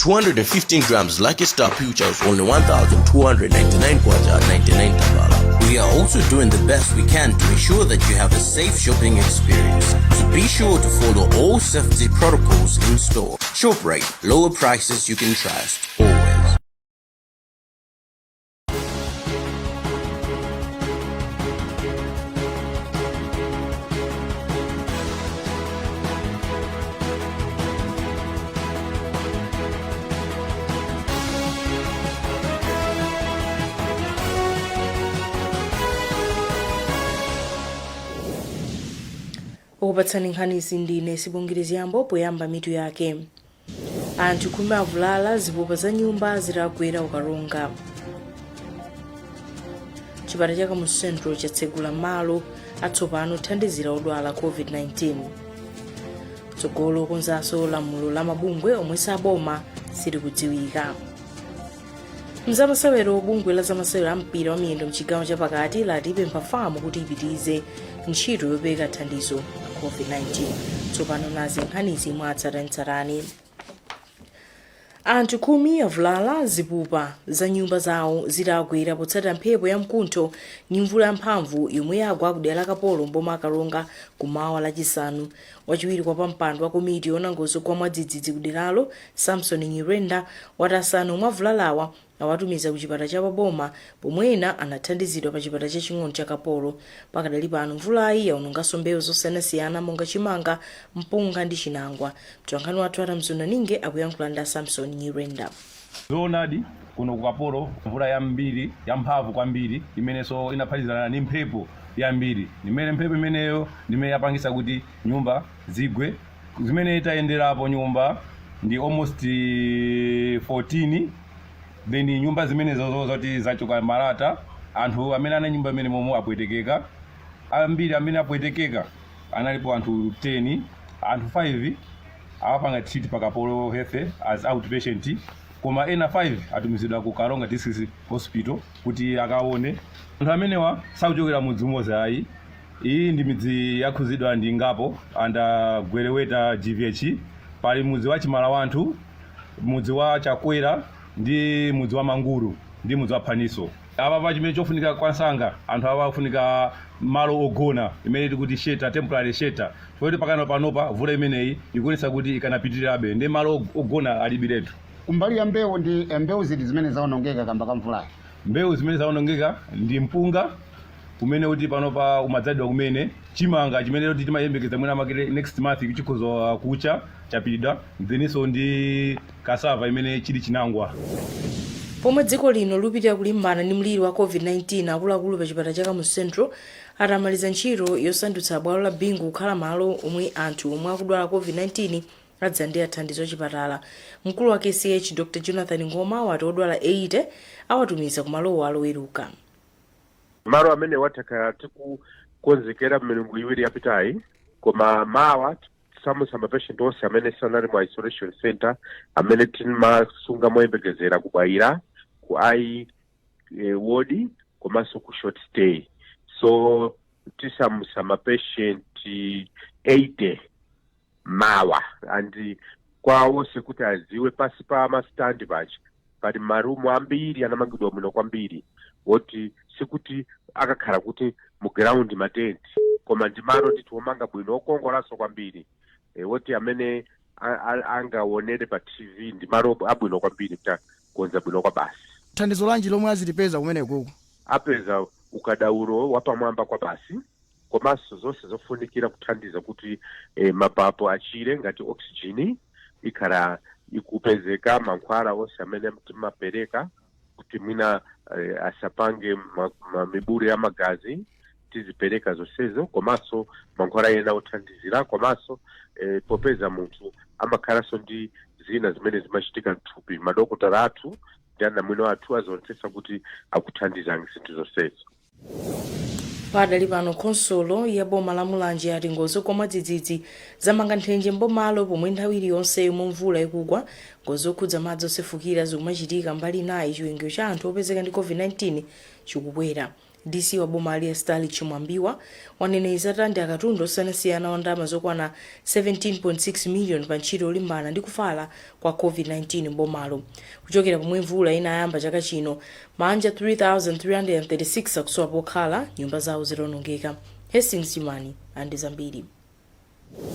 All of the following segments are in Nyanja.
215 grams Lucky Star Future is only 1,299 kwacha 99 tambala. We are also doing the best we can to ensure that you have a safe shopping experience. So be sure to follow all safety protocols in store. ShopRite, lower prices you can trust, always. Okupatsani nkhanizi ndine Sibongile Ziyambo. Poyamba mitu yake. Anthu 10 avulala zipupa za nyumba zitagwera ku Karonga. Chipatala cha Kamuzu Central chatsegula malo atsopano othandizira odwala COVID-19. Tsogolo lokonzanso lamulo la mabungwe omwe saboma silikudziwika. Mzamasewero, bungwe la zamasewero a mpira wa miyendo mchigawo chapakati lati ipempha FAM kuti ipitirize ntchito yopereka thandizo la COVID-19. Tsopano nazi nkhanizi mwatsatanetsatane. Anthu 10 avulala zipupa za nyumba zawo zitagwera potsatira mphepo ya mkuntho ndi mvula yamphamvu yomwe yagwa ku dera la Kapolo mboma la Karonga kumawa Lachisanu. Wachiwiri kwa wapampando wa komiti yoona ngozi zogwa mwadzidzidzi ku deralo, Samson Nyirenda, wati asanu omwe avulalawa awatumiza ku chipatala cha paboma pomwe ena anathandizidwa pa chipatala chaching'ono cha Kapolo. Pakadali pano mvulayi yaononganso mbewu zosiyanasiyana monga chimanga, mpunga ndi chinangwa. Mtolankhani wathu Adams Naninge akuyankhula ndi a Samson Nyirenda. Zoonadi, kuno ku Kapolo mvula yambiri yamphamvu kwambiri imenenso inaphatizana ndi mphepo yambiri, imene mphepo imeneyo ndimene yapangisa kuti nyumba zigwe. Zimene tayenderapo nyumba ndi almost 14, then nyumba zimenezo zoti zachoka malata. Anthu amene ana nyumba imene momwe apwetekeka ambiri. Amene apwetekeka analipo anthu 10. Anthu 5 awapanga treat pa Kapolo Health as outpatient, koma ena 5 atumizidwa ku Karonga District Hospital kuti akaone. Anthu amenewa sakuchokera mudzi umodzi ayi. Iyi ndi midzi yakhuzidwa ndi ngapo under Gweleweta GVH. Pali mudzi wa Chimalawanthu, mudzi wa Chakwera ndi mudzi wa Manguru ndi mudzi wa Phaniso. Apa pa chimene chofunika kwansanga, anthu awa afunika malo ogona imene tikuti shelter, temporary shelter, chifukwa pakana panopa mvula imeneyi ikuonetsa kuti ikanapitirirabe ndi malo ogona alibiretu. Kumbali ya mbewu, ndi mbewu ziti zimene zawonongeka kamba ka mvulayi? Mbewu zimene zawonongeka ndi mpunga kumene kuti panopa umadzalidwa kumene, chimanga chimene kuti timayembekeza mwina makere next month chikhoza kucha chapidwa, thenso ndi cassava imene chili chinangwa. Pomwe dziko lino lupitira kulimbana ndi mliri wa COVID-19, akuluakulu pa chipatala cha Kamuzu Central atamaliza ntchito yosandutsa bwalo la Bingu kukhala malo omwe anthu omwe akudwala COVID-19 adzilandira thandizo la chipatala. Mkulu wa KCH Dr Jonathan Ngoma wati odwala 80 awatumiza kumalowa Loweruka. Malo amene watakhala tikukonzekera milungu 2 yapitayi, koma mawa tisamutsa mapatient onse amene sanali mu isolation center amene timasunga moyembekezera ku Bwaila, ku I ward komanso ku short stay. So tisamutsa mapatient 80 mawa. And kwa onse kuti aziwe, pasi pa mastandi paja pali marumu ambiri anamangidwa bwino kwambiri, woti sikuti akakhala kuti mu ground matenti, koma ndi malo ndithu omanga bwino, okongolanso kwambiri, woti amene angaonere pa TV ndi malo abwino kwambiri, takonza bwino kwa basi. Thandizo lanji lomwe azilipeza kumenekuku? Apeza ukadaulo wapamwamba kwa basi, komanso zonse zofunikira kuthandiza kuti mapapo achire, ngati oxygen ikhala ikupezeka, mankhwala onse amene timapereka kuti mwina asapange mibulu ya magazi, tizipereka zonsezo, komanso mankhwala ena othandizira. Komanso popeza munthu amakhalanso ndi zina zimene zimachitika mthupi, madokotala athu ndi anamwino athu azionetsetsa kuti akuthandiza zinthu zonsezo. Padali pano khonsolo ya boma la Mulanje yati ngozi zogwa mwadzidzidzi zamanga nthenje mbomalo, pomwe nthawi iliyonse yomwe mvula ikugwa ngozi zokhudza madzi osefukira zikumachitika. Mbali inayi, chiwerengero cha anthu opezeka ndi COVID-19 chikukwera. DC wa boma ali Stanley Chimwambiwa wanena atalandira katundu osiyanasiyana wa ndalama zokwana 17.6 million pa ntchito yolimbana ndi kufala kwa COVID-19 m'bomalo. Kuchokera pomwe mvula inayamba chaka chino, mabanja 3336 akusowa pokhala, nyumba zawo zitawonongeka. Hastings Chimani andi zambiri.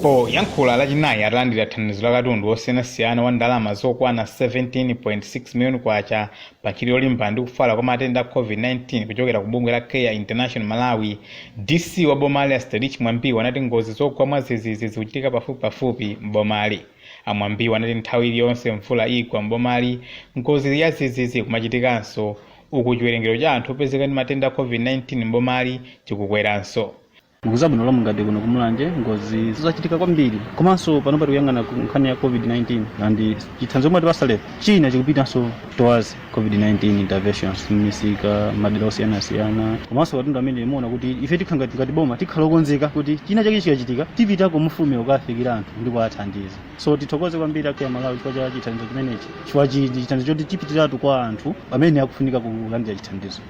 Poyankhula Lachinayi atalandira thandizo la katundu osiyanasiyana wa ndalama zokwana 17.6 miliyoni kwacha pa ntchito yolimbana ndi kufala kwa matenda a COVID-19 kuchokera ku bungwe la Care International Malawi, DC wa bomali a Stanley Chimwambiwa anati ngozi zogwa mwadzidzidzi zikuchitika pafupipafupi m'bomali. Amwambiwa anati nthawi iliyonse mvula igwa m'bomali, ngozi ya dzidzidzi kumachitikanso, uku chiwerengero cha anthu opezeka ndi matenda a COVID-19 m'bomali chikukweranso. Mukuzabwino lomwe ngati kuno kuMulanje ngozi zachitika kwambiri, komanso panopa tikuyang'ana ku nkhani ya COVID-19 and chithandizo chomwe tipasalepo china chikupitanso towards COVID-19 interventions m'misika, madera osiyanasiyana, komanso katundu amene muona kuti ife tikhala ngati boma tikhala okonzeka kuti china chake chikachitika tipitako mufulumira kukafikira anthu ndi kuwathandiza. So tithokoze kwambiri a Care Malawi chifukwa cha chithandizo chimenechi, chifukwa chithandizo choti chipitiratu kwa anthu amene akufunika kulandira chithandizo.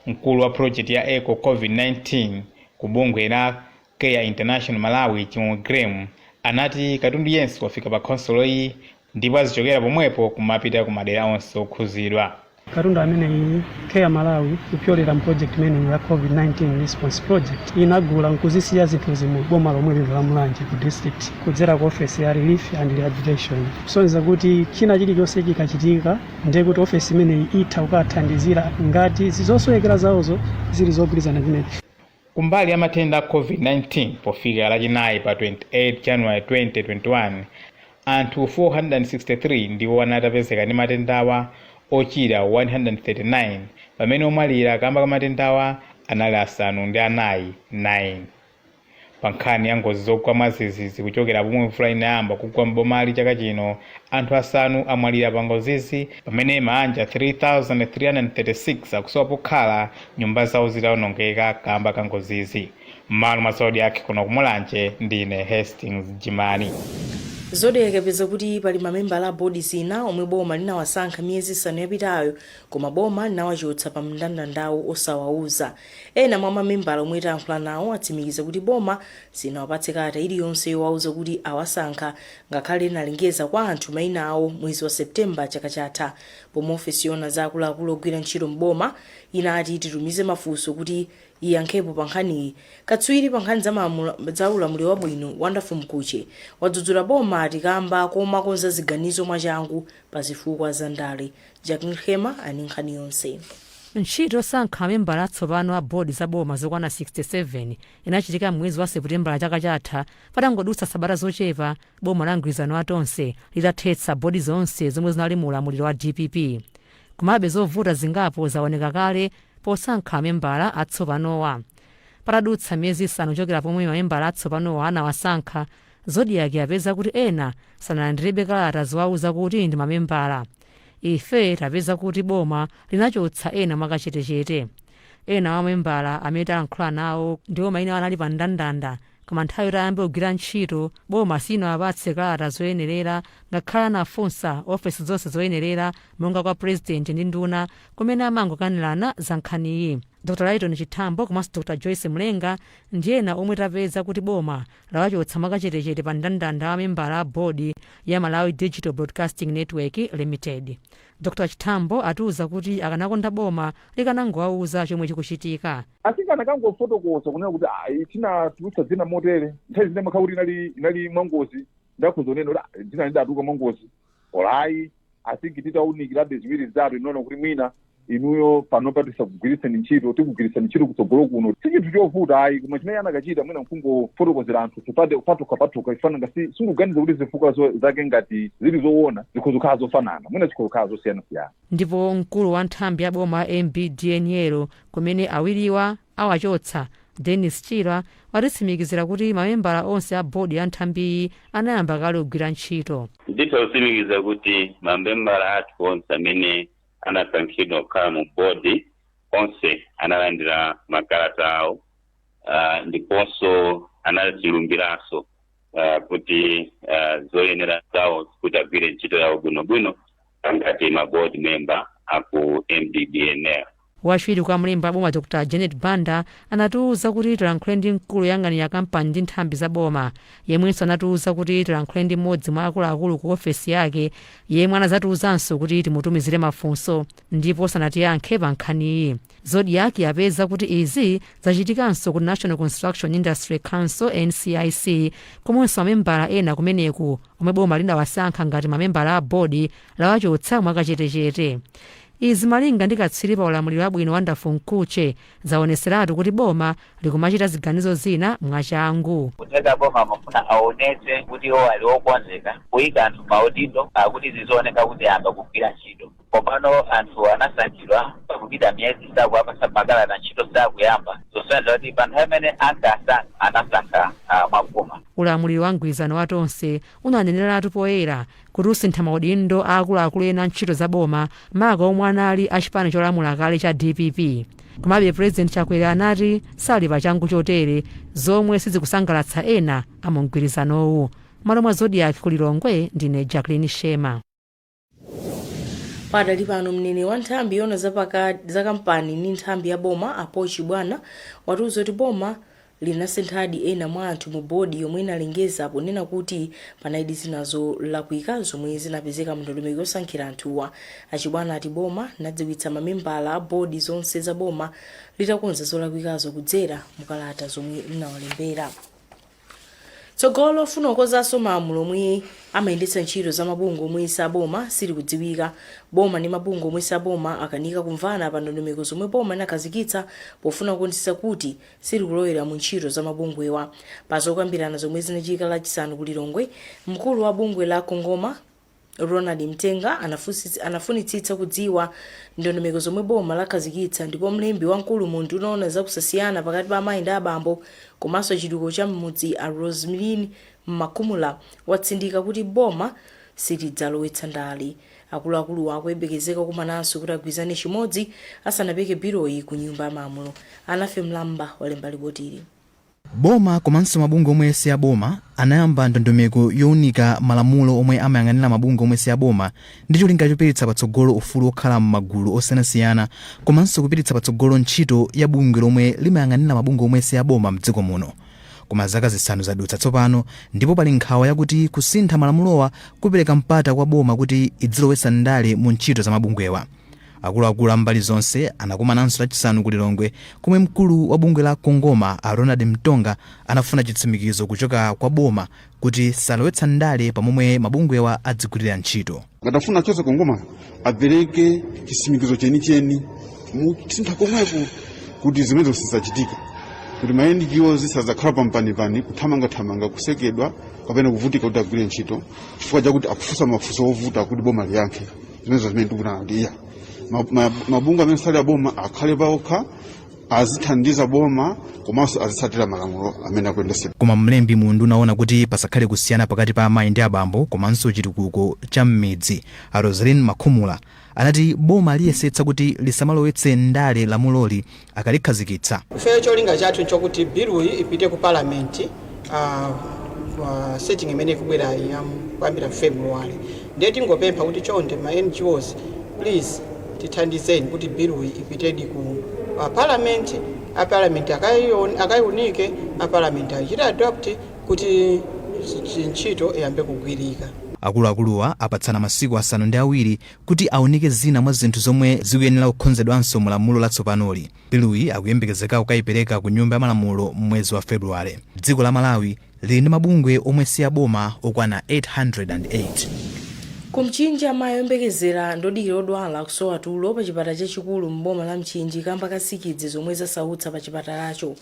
Mkulu wa project ya Eco COVID-19 ku bungwe la Care International Malawi, Chimwemwe Graham, anati katundu yense wafika pa khonsolo iyi ndipo azichokera pomwepo kumapita ku madera onse okhuzidwa. Katundu ameneyi Care Malawi kupyolera mu project imeneyi ya COVID-19 response project inagula nkuzisiya zinthuzi mu boma lomwe lili la Mulanje ku district kudzera ku office ya relief and rehabilitation, kusonyeza kuti china chilichonse chikachitika ndiye kuti office imeneyi itha kukathandizira ngati zosowekera zawozo zili zogwirizana zimeneyi. Kumbali ya matenda a COVID-19, pofika Lachinayi pa 28 January 2021, anthu 463 ndiwo anatapezeka ndi matendawa, ochira 139, pamene omwalira kamba ka matendawa anali asanu ndi anayi, 9. Pa nkhani ya ngozi zogwa mwadzidzidzi, kuchokera pomwe mvula inayamba kugwa m'bomali chaka chino, anthu asanu amwalira pa ngozizi, pamene mabanja 3336 akusowa pokhala, nyumba zawo zitawonongeka kamba ka ngozizi. M'malo mwa Zodiak kuno kuMulanje, ndine Hastings Jimani. Zodiak yapeza kuti pali mamembala a bodi zina omwe boma linawasankha miyezi 5 yapitayo, koma boma linawachotsa pa mndandandawo osawauza. Ena mwa mamembala omwe tayankhula nawo atsimikiza kuti boma silinawapatse kalata iliyonse yowauza kuti awasankha, ngakhale linalengeza kwa anthu mayina awo mwezi wa Septemba chaka chatha. Pomwe ofesi yoona za akuluakulu ogwira ntchito mboma inati titumize mafunso kuti iyankhepo pa nkhaniyi, katswiri pa nkhani za ulamuliro wabwino Wonderful Mkuche wadzudzula boma tikamba komakonza ziganizo mwachangu pa zifukwa za ndale. Jacqueline Hema ani nkhani yonse. Ntchito yosankha mamembala atsopano a bodi za boma zokwana 67 inachitika mwezi wa Seputembala chaka chatha, patangodutsa sabata zochepa boma la mgwirizano wa Tonse litathetsa bodi zonse zomwe zinali mu ulamuliro wa DPP. Komabe zovuta zingapo zaoneka kale posankha mamembala atsopanowa. Patadutsa miyezi 5 kuchokera pomwe mamembala atsopanowa anawasankha, Zodiak yapeza kuti ena sanalandirebe kalata zowauza kuti ndi mamembala. Ife tapeza kuti boma linachotsa ena mwakachetechete. Ena mamembala amene talankhula nawo ndiwo mayina anali pa mndandanda, koma nthawi itayambe kugwira ntchito boma silinawapatse kalata zoyenerera, ngakhale anafunsa ofesi zonse zoyenerera monga kwa Purezidenti ndi nduna, kumene amangokanirana za nkhaniyi. Dr Lighton Chithambo komanso Dr Joyce Mlenga ndi ena omwe tapeza kuti boma lawachotsa mwakachetechete pa mndandanda wa membala a bodi ya Malawi Digital Broadcasting Network Limited. Dr Chithambo atiuza kuti akanakonda boma likanangowauza chomwe chikuchitika. Asikana kangofotokoza kunena kuti ayi, tinatulutsa dzina motere, nthawi zina makhala kuti inali mwangozi, ndakhuza kunena kuti dzina lidatuluka mwangozi, olayi asingi titaunikirabe ziwiri zitatu inaona kuti mwina inuyo panopa tisakugwiritseni ntchito, tikugwiritseni ntchito kutsogolo kuno. Si chinthu chovuta ayi, koma chimene anakachita mwina nkungofotokozera anthu patokha patokha, ifana ngati sikuganiza kuti zifukwa zake ngati zili zoona zikhoza kukhala zofanana, mwina zikhoza kukhala zosiyanasiyana. Ndipo mkulu wa nthambi ya boma MBDNL kumene awiriwa awachotsa, Dennis Chira, watitsimikizira kuti mamembala onse a bodi ya nthambiyi anayamba kale kugwira ntchito. Nditha kutsimikiza kuti mamembala athu onse amene anasankhidwa kukhala mu bodi onse analandira makalata awo, ndiponso anazilumbiranso kuti zoyenera zawo kuti agwire ntchito yawo bwinobwino ngati ma board member aku MBDNL. Wachiwiri kwa mlembi wa boma Dr Janet Banda anatiwuza kuti tilankhule ndi mkulu woyang'anira kampani ndi nthambi za boma, yemwenso anatiwuza kuti tilankhule ndi mmodzi mwa akuluakulu ku ofesi yake, yemwe anazatiwuzanso kuti timutumizire mafunso, ndipo sanatiyankhe pa nkhaniyi. Zodiak yapeza kuti izi zachitikanso ku National Construction Industry Council, NCIC, komwenso mamembala ena kumeneku omwe boma linawasankha ngati mamembala a bodi lawachotsa mwakachetechete. Izi, malinga ndi katswiri pa ulamuliro wabwino Wonderful Mkhutche, zaoneseratu kuti boma likumachita ziganizo zina mwachangu. Kutheka boma amafuna aonetse kuti iwo ali okonzeka kuyika anthu maudindo, akuti zizioneka kuti ayamba kugwira ntchito. Komano anthu anasankhidwa, pakupita miyezi sakuapasa makalata, ntchito sakuyamba, zosonyeza kuti pa nthawi imene ankasankha anasankha mwakuma. Ulamuliro wa mgwirizano wa Tonse unaneneratu poyera kuti usintha maudindo a akuluakulu ena ntchito za boma, maka omwe anali a chipani cholamula kale cha DPP. Komabe President Chakwera anati sali pa changu chotere, zomwe sizikusangalatsa ena a mu mgwirizanowu. Malo mwa Zodiak ku Lilongwe, ndine Jacqueline Shema. Padali pano, mneneri wa nthambi yoona za kampani ndi nthambi ya boma a Paul Chibwana watiuza kuti boma linasinthadi ena mwa anthu mu bodi yomwe inalengeza, ponena kuti panali zina zolakwika zomwe zinapezeka mu ndondomeko yosankhira anthuwa. Achibwana ati boma linadziwitsa mamembala a bodi zonse za boma litakonza zolakwikazo kudzera mukalata zomwe linawalembera. Tsogolo lofuna kukonzanso malamulo omwe amayendetsa ntchito za mabungwe omwe si aboma silikudziwika. Boma ndi mabungwe omwe si aboma akanika kumvana pa ndondomeko zomwe boma linakhazikitsa pofuna kuonetsetsa kuti silikulowera mu ntchito za mabungwewa. Pa zokambirana zomwe zinachitika Lachisanu ku Lilongwe, mkulu wa bungwe la Kongoma Ronald Mtenga anafunitsitsa kudziwa ndondomeko zomwe boma lakhazikitsa, ndipo mlembi wamkulu mu unduna oona zakusasiyana pakati pa amayi ndi abambo komanso chitukuko cha m'mudzi a Rosemary Makumula watsindika kuti boma silidzalowetsa ndale. Akuluakuluwa akuyembekezeka kukumananso kuti agwirizane chimodzi asanapereke biloyi ku Nyumba ya Malamulo. Anafe Mlamba walemba lipotili. Boma komanso mabungwe omwe si aboma anayamba ndondomeko yowunika malamulo omwe amayang'anira mabungwe omwe si aboma ndi cholinga chopititsa patsogolo ufulu wokhala m'magulu osiyanasiyana komanso kupititsa patsogolo ntchito ya bungwe lomwe limayang'anira mabungwe omwe si aboma mdziko muno. Koma zaka 5 zadutsa tsopano ndipo pali nkhawa yakuti kusintha malamulowa kupereka mpata kwa boma kuti idzilowetsa ndale mu ntchito za mabungwewa. Akuluakulu a mbali zonse anakumananso Lachisanu ku Lilongwe, komwe mkulu wa bungwe la Kongoma a Ronald Mtonga anafuna chitsimikizo kuchoka kwa boma kuti salowetsa ndale pamomwe mabungwewa adzigwirira ntchito. Ngati afuna achotse Kongoma, apereke chitsimikizo chenicheni musintha komweko kuti zimenezo sizachitika, kuti ma NGO zisadzakhala pampanipani, kuthamangathamanga, kusekedwa kapena kuvutika kuti agwire ntchito chifukwa chakuti akufunsa mafunso ovuta kuti boma liyankhe. Zimenezo zimene tikufuna, kuti iya, mabungwe amene sali aboma akhale paokha, azithandiza boma komanso azitsatira malamulo amene akuyendetsedwa. Koma mlembi mu unduna oona kuti pasakhale kusiyana pakati pa amayi ndi abambo komanso chitukuko cha m'midzi a Roselyn Makhumula anati boma liyesetsa kuti lisamalowetse ndale lamuloli akalikhazikitsa. Ifeyo cholinga chathu nchokuti biluyi ipite ku Parliament, sitting imene ikubwerayi kuyambira February. Ndiye tingopempha kuti chonde ma NGOs, please tithandizeni kuti biluyi ipitedi ku Parliament, a Parliament akayiunike, a Parliament ayichite adopt kuti ntchito iyambe kugwirika. Akuluakuluwa apatsana masiku 7 kuti aunike zina mwa zinthu zomwe zikuyenera kukonzedwanso mu lamulo latsopanoli. Biluyi akuyembekezeka kukayipereka ku Nyumba ya Malamulo m'mwezi wa Februwale. Dziko la Malawi lili ndi mabungwe omwe si aboma okwana 808. Ku Mchinji, amayi oyembekezera ndi odikira odwala akusowa tulo pa chipatala chachikulu m'boma la Mchinji kamba ka nsikidzi zomwe zasautsa pa chipatalacho.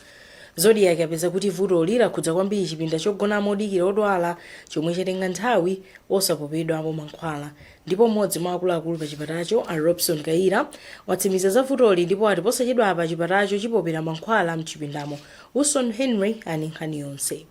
Zodiak yapeza kuti vutoli lakhudza kwambiri chipinda chogonamo odikira odwala chomwe chatenga nthawi osapopedwapo mankhwala, ndipo mmodzi mwa akuluakulu pa chipatalacho a Robson Kaira watsimikiza za vutoli ndipo ati posachedwapa chipatalacho chipopera mankhwala mchipindamo. Wilson Henry ali nkhani yonse.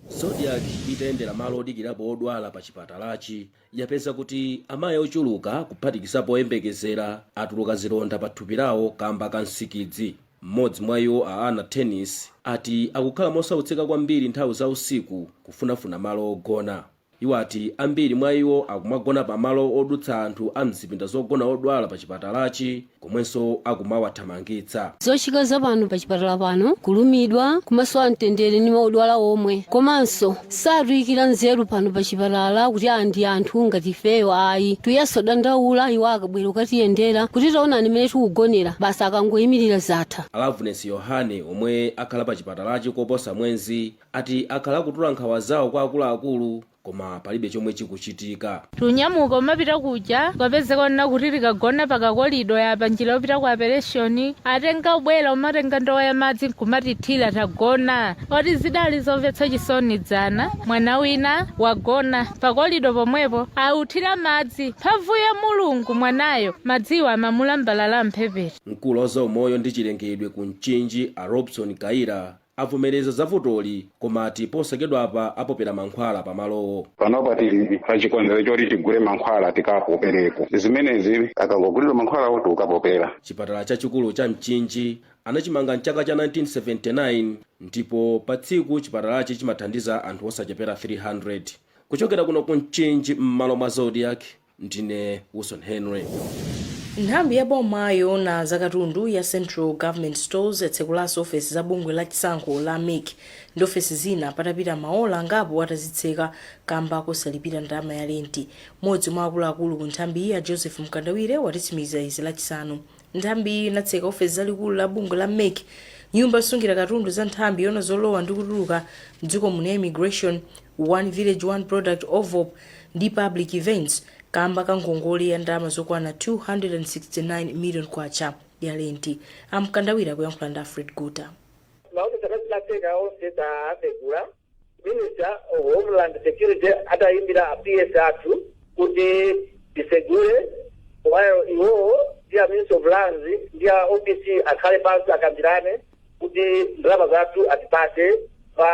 Zodiak itayendera malo odikirapo odwala pa chipatalachi yapeza kuti amayi ochuluka, kuphatikizapo oyembekezera, atuluka zilonda pa thupi lawo kamba ka nsikidzi. Mmodzi mwa iwo, a Anna Tennis, ati akukhala mosautsika kwambiri nthawi za usiku kufunafuna malo ogona. Iwo ati ambiri mwa iwo akumagona pamalo odutsa anthu a mzipinda zogona odwala pa chipatalachi, komwenso akumawathamangitsa. Zochitika zapano pachipatala pano, kulumidwa, kumasowa mtendere ndi maudwala omwe, komanso satuyikira nzeru pano pachipatala kuti andi anthu ngati ifeyo ayi. Tuyaso dandaula, iwo akabwera ukatiyendera kuti taonani mmene tikugonera, basi akangoyimirira zatha. Alavunesi Yohane, omwe akhala pa chipatalachi koposa mwezi, ati akhala akutula nkhawa zawo kwa akuluakulu koma palibe chomwe chikuchitika. Tunyamuka umapita kuja ukapezeka ona kuti tikagona pakakolido yapa njira yopita ku operation, atenga ubwera umatenga ndowa ya madzi nkumatithira tagona. Oti zidali zomvetsa chisoni dzana, mwana wina wagona pakolido pomwepo, authira madzi, mphamvu ya Mulungu, mwanayo madziwo amamulambalala mphepete. Mkulu wa zaumoyo ndi chilengedwe ku Mchinji, a Robson Kaira, avomereza zavutoli koma ati posachedwapa apopera mankhwala pamalowo. Panopa tili pa chikonzero choti tigule mankhwala tikapopereko. Zimenezi akangogulidwa mankhwalawo tikapopera. Chipatala chachikulu cha Mchinji anachimanga mchaka cha 1979 ndipo pa tsiku chipatalachi chimathandiza anthu osachepera 300. Kuchokera kuno ku Mchinji, m'malo mwa Zodiak, ndine Wilson Henry. Nthambi ya boma yoona zakatundu ya Central Government Stores yatsekulanso ofesi za bungwe la chisankho la MEC ndi ofesi zina patapita maola angapo atazitseka kamba kosalipira ndalama ya renti. Mmodzi mwa akuluakulu ku nthambiyi, a Joseph Mkandawire, watitsimikiza izi Lachisanu. Nthambiyi inatseka ofesi zalikulu la bungwe la MEC, nyumba yosungira katundu za nthambi yoona zolowa ndi kutuluka mdziko muno ya Immigration, One Village One Product OVOP ndi Public Events kamba ka ngongole ya ndalama zokwana 269 million kwacha ya renti. Amkandawire akuyankhula ndi Alfred Guta. Maofisi amene tinatseka onse tatsegula. Minister of Homeland Security atayimbira a PS athu kuti tisegule, while iwowo ndi a Minister of Lands ndi a OPC akhale pansi akambirane kuti ndalama zathu atipase pa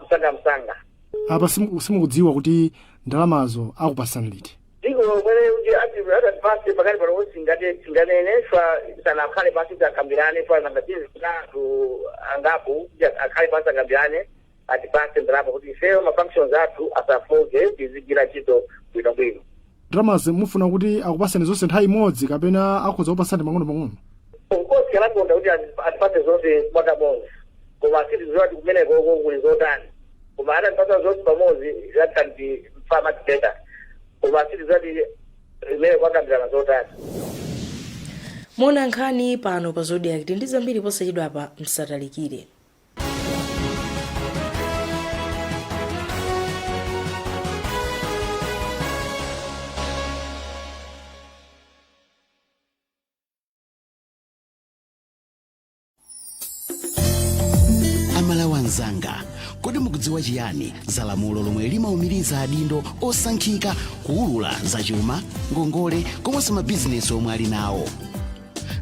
msangamsanga. Apa simukudziwa kuti ndalamazo akupasani liti? Dziko lomwe kuti atipase pakati pano singanene fa sanakhale pansi kuti akambirane, fa anthu angapo kuti akhale pansi akambirane atipase ndalama kuti ifeyo ma functions athu asafoke, tizigwira ntchito bwinobwino. Ndalamazi mufuna kuti akupasani zonse nthawi imodzi kapena akhoza kupasani pang'ono-pang'ono? Of course kalakonda kuti atipase zonse mwakabodzi, koma sitiziwa kuti kumenekoko kuli zotani. Koma atatipasa zonse pamodzi, that can be far much better, koma sitiziwa kuti imene kwakambirana zotani. Mona nkhani pano pa Zodiak ndi zambiri posachedwapa, msatalikire. Amalawi anzanga, kodi mukudziwa chiyani za lamulo lomwe limawumiriza adindo osankhika kuwulula zachuma, ngongole komanso mabizinesi omwe ali nawo?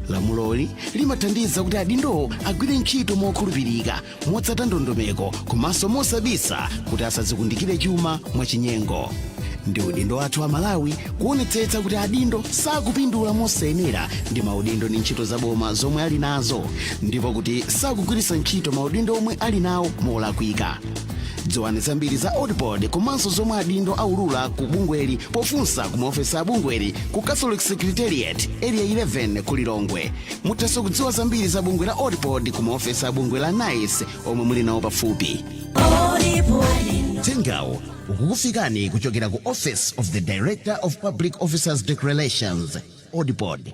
Lamuloli limathandiza kuti adindowo agwire ntchito mokhulupirika, motsata ndondomeko komanso mosabisa kuti asadzikundikire chuma mwachinyengo. Ndi udindo wathu Amalawi kuonetsetsa kuti adindo sakupindula mosayenera ndi maudindo ndi ntchito zaboma zomwe ali nazo, ndipo kuti sakugwiritsa ntchito maudindo omwe ali nawo molakwika. Dziwani zambiri za ODPOD komanso zomwe adindo aulula ku bungweli pofunsa ku maofesi a bungweli ku Catholic Secretariat, Area 11 ku Lilongwe. Muthanso kudziwa zambiri za bungwe la ODPOD ku maofesi a bungwe la NICE omwe muli nawo pafupi. Uthengawu ukukufikani kuchokera ku Office of the Director of Public Officers Declarations, ODPOD.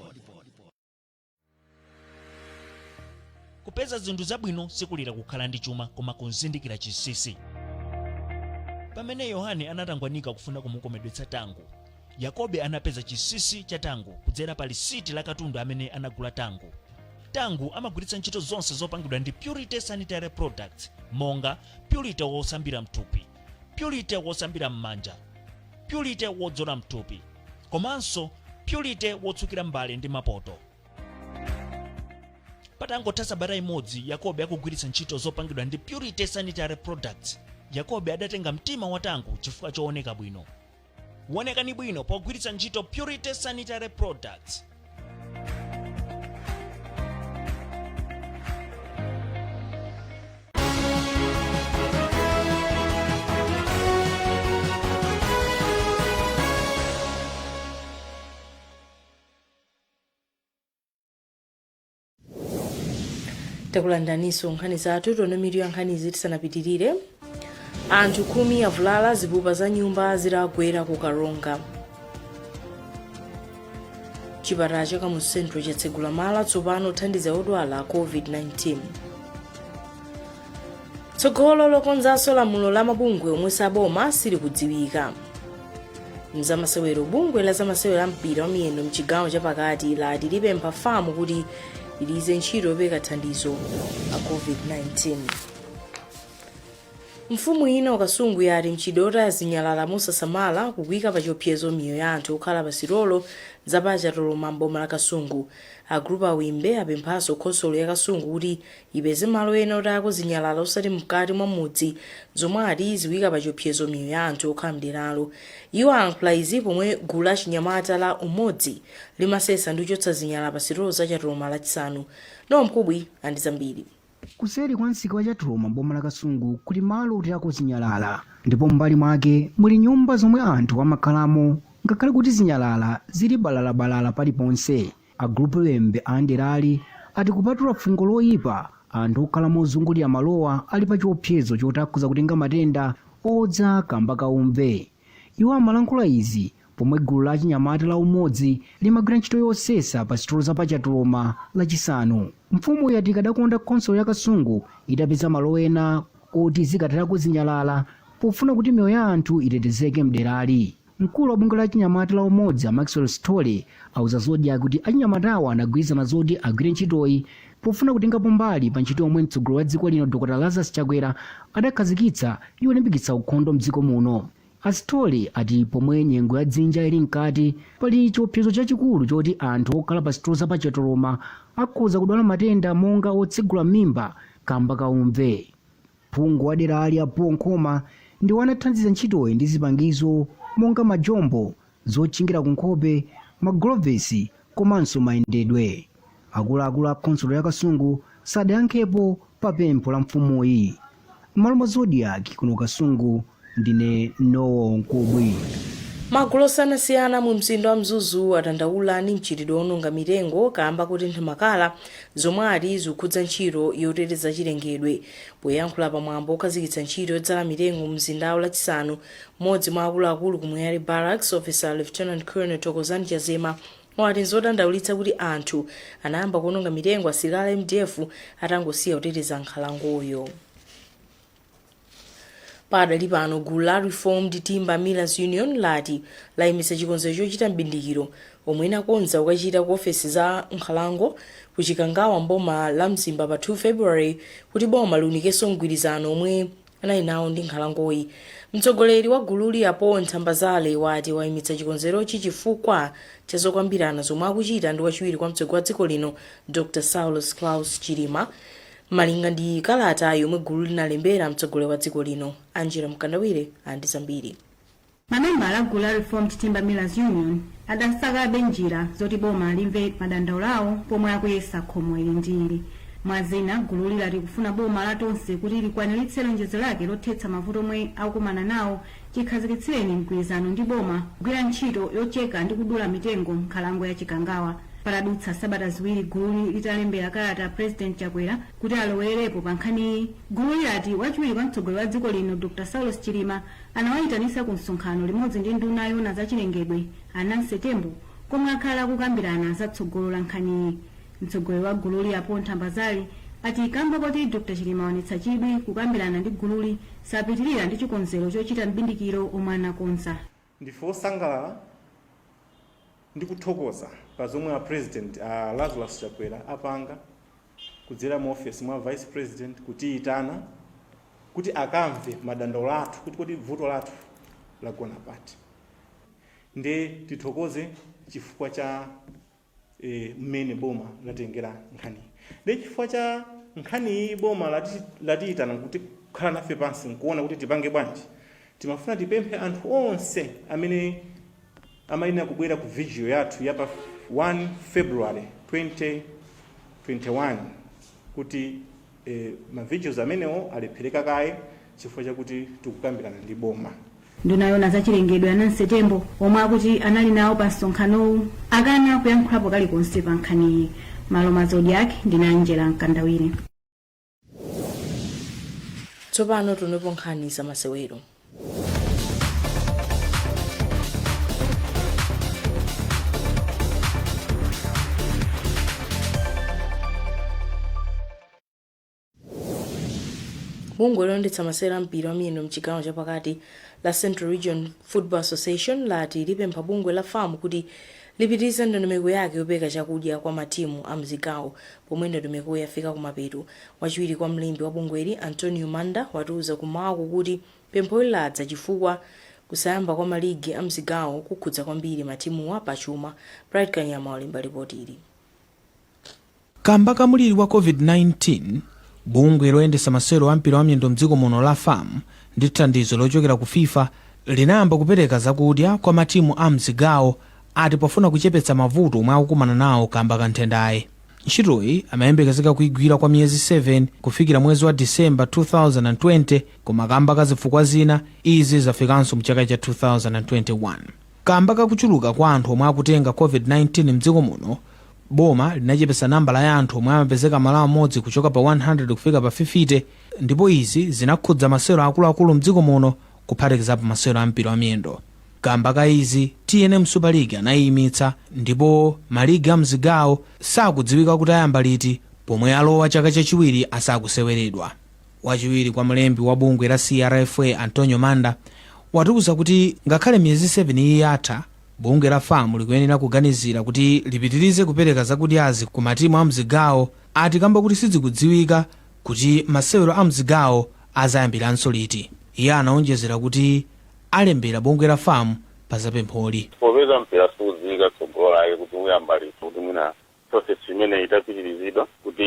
Kupeza zinthu zabwino sikulira kukhala ndi chuma, koma kuzindikira chinsinsi. Pamene Yohane anatangwanika kufuna kumukomedwetsa Tango, Yakobe anapeza chinsinsi cha Tango kudzera pa lisiti la katundu amene anagula Tango. Tango amagwiritsa ntchito zonse zopangidwa ndi Purity Sanitary Products, monga Purity wosambira mthupi, Purity wosambira m'manja, Purity wodzola mthupi, komanso Purity wotsukira mbale ndi mapoto. Patangotha sabata imodzi Yakobe akugwiritsa ntchito zopangidwa ndi Purity Sanitary Products, Yakobe adatenga mtima wa Tango chifukwa chooneka bwino. Wonekani bwino pogwiritsa ntchito Purity Sanitary Products. Takulandaninso nkhani zathu. Tione mitu ya nkhanizi tisanapitirire. Anthu 10 avulala zipupa za nyumba zitagwera ku Karonga. Chipatala cha Kamuzu Central chatsegula malo atsopano othandiza odwala COVID-19. Tsogolo lokonzanso lamulo la mabungwe omwe saboma silikudziwika. Mzamasewero, bungwe la zamasewero a mpira wa miyendo mchigawo chapakati lati lipempha FAM kuti ilize ntchito yopereka thandizo la COVID-19. Mfumu ina ku Kasungu yati mchitidwe otaya zinyalala mosasamala kukuyika pa chiopsezo miyoyo ya anthu okhala pa sitolo za pa Chatoloma m'boma la Kasungu. A Group Awimbe apemphanso khonsolo ya Kasungu kuti ipeze malo ena otayako zinyalala osati mkati mwa mudzi, zomwe ati zikuyika pa chiopsezo miyoyo ya anthu okhala mderalo. Iwo ayankhula izi pomwe gulu la chinyamata la Umodzi limasesa ndi kuchotsa zinyalala pa sitolo za Chatoloma Lachisanu. Nowa Mkubwi andi zambiri. Kuseri kwa msika wa Chatoloma m'boma la Kasungu kuli malo otayako zinyalala, ndipo m'mbali mwake muli nyumba zomwe anthu amakhalamo ngakhale kuti zinyalala zili balalabalala paliponse. A Group Wembe a nderali ati kupatula fungo loyipa, anthu okhala mozungulira malowa ali pa chiopsezo choti akhoza kutenga matenda odza kamba ka umve. Iwo amalankhula izi pomwe gulu la achinyamata la Umodzi limagwira ntchito yosesa pa sitolo za pa Chatoloma Lachisanu. Mfumu yati ikadakonda khonsolo ya Kasungu itapeza malo ena oti izikatayako zinyalala pofuna kuti miyoyo ya anthu itetezeke mderali. Mkulu wa bungwe la achinyamata la Umodzi, a Maxwell Sithole, auza Zodiak kuti achinyamatawa anagwirizana zoti agwire ntchitoyi pofuna kutengapo mbali pa ntchito yomwe mtsogoleri wa dziko lino Dr Lazarus Chakwera adakhazikitsa yolimbikitsa ukhondo mdziko muno. A Sithole ati pomwe nyengo ya dzinja ili mkati, pali chiopsezo chachikulu choti anthu okhala pa sitolo za pa Chatoloma akhoza kudwala matenda monga otsegula m'mimba kamba ka umve. Phungu wa derali a Paul Nkhoma ndiwo anathandiza ntchitoyi ndi zipangizo monga majombo, zotchingira kunkhope, magulovesi komanso mayendedwe. Akuluakulu a khonsolo ya Kasungu sadayankhepo pa pempho la mfumuyi. M'malo mwa Zodiak kuno Kasungu, ndine Noel Nkubwi. Magulu osiyanasiyana mu mzinda wa Mzuzu adandaula ndi mchitidwe wononga mitengo kamba kutentha makala, zomwe ati zikukhudza ntchito yoteteza chilengedwe. Poyankhula pamwambo okhazikitsa ntchito yodzala mitengo mu mzindawu Lachisanu, mmodzi mwa akuluakulu ku Moyale Barracks, Officer Lieutenant Colonel Thokozani Chazema, wati nzodandaulitsa kuti anthu anayamba kuononga mitengo asilikali a MDF atangosiya kuteteza nkhalangoyo. Padali pano, gulu la Reformed Timber Millers Union lati layimitsa chikonzero chochita m'bindikiro omwe inakonza kukachita ku ofesi za nkhalango ku Chikangawa mboma la Mzimba pa 2 February kuti boma liunikenso mgwirizano omwe anali nawo ndi nkhalangoyi. Mtsogoleri wa gululi, a Paul Ntambazale, wati wayimitsa chikonzerochi chifukwa cha zokambirana zomwe akuchita ndi wachiwiri kwa mtsogoleri wa dziko lino Dr Saulos Klaus Chilima, malinga ndi kalata yomwe gulu linalembera mtsogoleri wa dziko lino. Angela Mkandawire andi zambiri. Mamembala a gulu la Reformed Timber Millers Union adasakabe njira zoti boma limve madandaulo awo pomwe akuyesa khomo ili ndi ili. Mwa zina, gululi lati kufuna boma la Tonse kuti likwaniritse lonjezo lake lothetsa mavuto omwe akukumana nawo chikhazikitsireni mgwirizano ndi boma kugwira ntchito yocheka ndi kudula mitengo nkhalango ya Chikangawa. Patadutsa sabata 2 gululi litalembera kalata President Chakwera kuti alowererepo pa nkhaniyi, gululi lati wachiwiri kwa mtsogoleri wa dziko lino Dr Saulos Chilima anawayitanisa ku msonkhano limodzi ndi nduna yoona za chilengedwe a Nancy Tembo, komwe akhala akukambirana za tsogolo la nkhaniyi. Mtsogoleri wa gululi a Paul Ntambazali ati kamba koti Dr Chilima waonetsa chidwi kukambirana ndi gululi, sapitirira ndi chikonzero chochita m'bindikiro omwe anakonza. Ndife osangalala ndi kuthokoza pa zomwe a President a Lazarus Chakwera apanga kudzera mu ofesi mwa Vice President kutiyitana kuti akamve madandaulo athu, kuti kodi vuto lathu lagona pati. Nde tithokoze chifukwa cha mmene boma latengera nkhaniyi. Nde chifukwa cha nkhaniyi boma latiyitana kuti kukhala nafe pansi nkuona kuti tipange bwanji. Timafuna tipemphe anthu onse amene amayenera kubwera ku vigil yathu ya pa 1 February 2021 kuti ma vigils amenewo alephereka kaye chifukwa chakuti tikukambirana ndi boma. Nduna yoona za chilengedwe a Nancy Tembo, omwe akuti anali nawo pa msonkhanowu, akana kuyankhulapo kalikonse pa nkhaniyi. M'malo mwa Zodiak, ndine Angela Mkandawire. Tsopano tionepo nkhani zamasewero. Bungwe loyendetsa masewera mpira wa miyendo mchigawo chapakati la Central Region Football Association lati lipempha bungwe la FAM kuti lipitirize ndondomeko yake yopereka chakudya kwa matimu a mzigawo pomwe ndondomeko yafika kumapeto. Wachiwiri kwa mlembi wa bungweli, Antonio Manda, watiuza kumawaku kuti pempholi ladza chifukwa kusayamba kwa maligi a mzigawo kukhudza kwambiri matimuwa pachuma. Bright Kanyama walemba ripoti ili. Kamba ka muliri wa COVID-19, bungwe loyendetsa masewero a mpira wa miyendo mdziko muno la FAM ndi thandizo lochokera ku FIFA linayamba kupereka zakudya kwa matimu a mzigawo, ati pofuna kuchepetsa mavuto omwe akukumana nawo kamba ka nthendayi. Ntchitoyi amayembekezeka kuigwira kwa miyezi 7 kufikira mwezi wa Disemba 2020, koma kamba ka zifukwa zina izi zafikanso mchaka cha 2021. Kamba kakuchuluka kwa anthu omwe akutenga COVID-19 mdziko muno, boma linachepetsa nambala ya anthu omwe amapezeka malo amodzi kuchoka pa 100 kufika pa 50, ndipo izi zinakhudza masewero akuluakulu mdziko muno, kuphatikizapo masewero a mpira wa miyendo. Kamba ka izi, TNM Super League anayimitsa, ndipo maligi a mzigawo sakudziwika kuti ayamba liti pomwe alowa chaka chachiwiri asakuseweredwa. Wachiwiri kwa mlembi wa bungwe la CRFA, Antonio Manda, watiuza kuti ngakhale miyezi 7 iyi yatha, bungwe la FAM likuyenera kuganizira kuti lipitirize kupereka zakudyazi ku matimu a mzigawo, ati kamba kuti sizikudziwika kuti masewero a mzigawo azayambiranso liti. Iye anaonjezera kuti alembera bungwe la FAM pa zapempholi. Popeza mpira sukudziwika tsogolo lake kuti uyamba liti, kuti mwina process imene itapitirizidwa kuti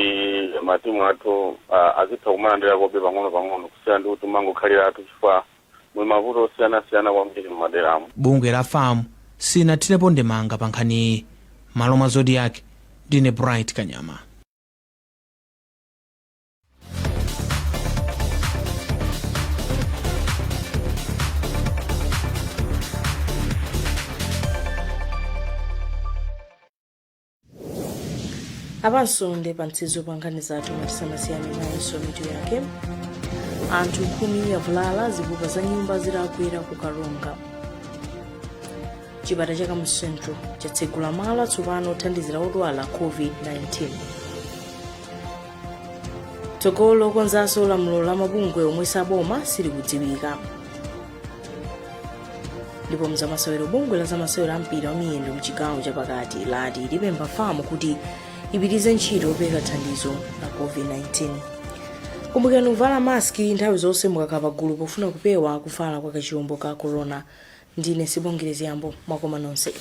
matimu athu azitha kumalandirakobe pang'ono pang'ono, kusiyana ndi kuti mangokhalira athu, chifukwa muli mavuto osiyanasiyana kwambiri mumaderamo. Bungwe la FAM silinathirepo ndemanga pa nkhaniyi. Malo mwa Zodiak, ndine Bright Kanyama. Apanso ndi pamtsiriziro pa nkhani zathu. Tisanasiyane, nayinso mitu yake. Anthu 10 avulala zipupa za nyumba zitagwera ku Karonga. Chipatala cha Kamuzu Central chatsegula malo atsopano othandizira odwala COVID-19. Tsogolo lokonzanso lamulo la mabungwe omwe saboma silikudziwika. Ndipo mzamasewero, bungwe la zamasewero a mpira wa miyendo mchigawo chapakati lati lipempha FAM kuti ipitirize ntchito yopereka thandizo la COVID-19. Kumbukirani kuvala maski nthawi zonse mukakhala pagulu pofuna kupewa kufala kwa kachilombo ka corona. Ndine Sibongile Ziyambo, mwakoma nonse.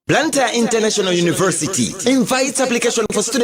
Blantyre International University invites application for students.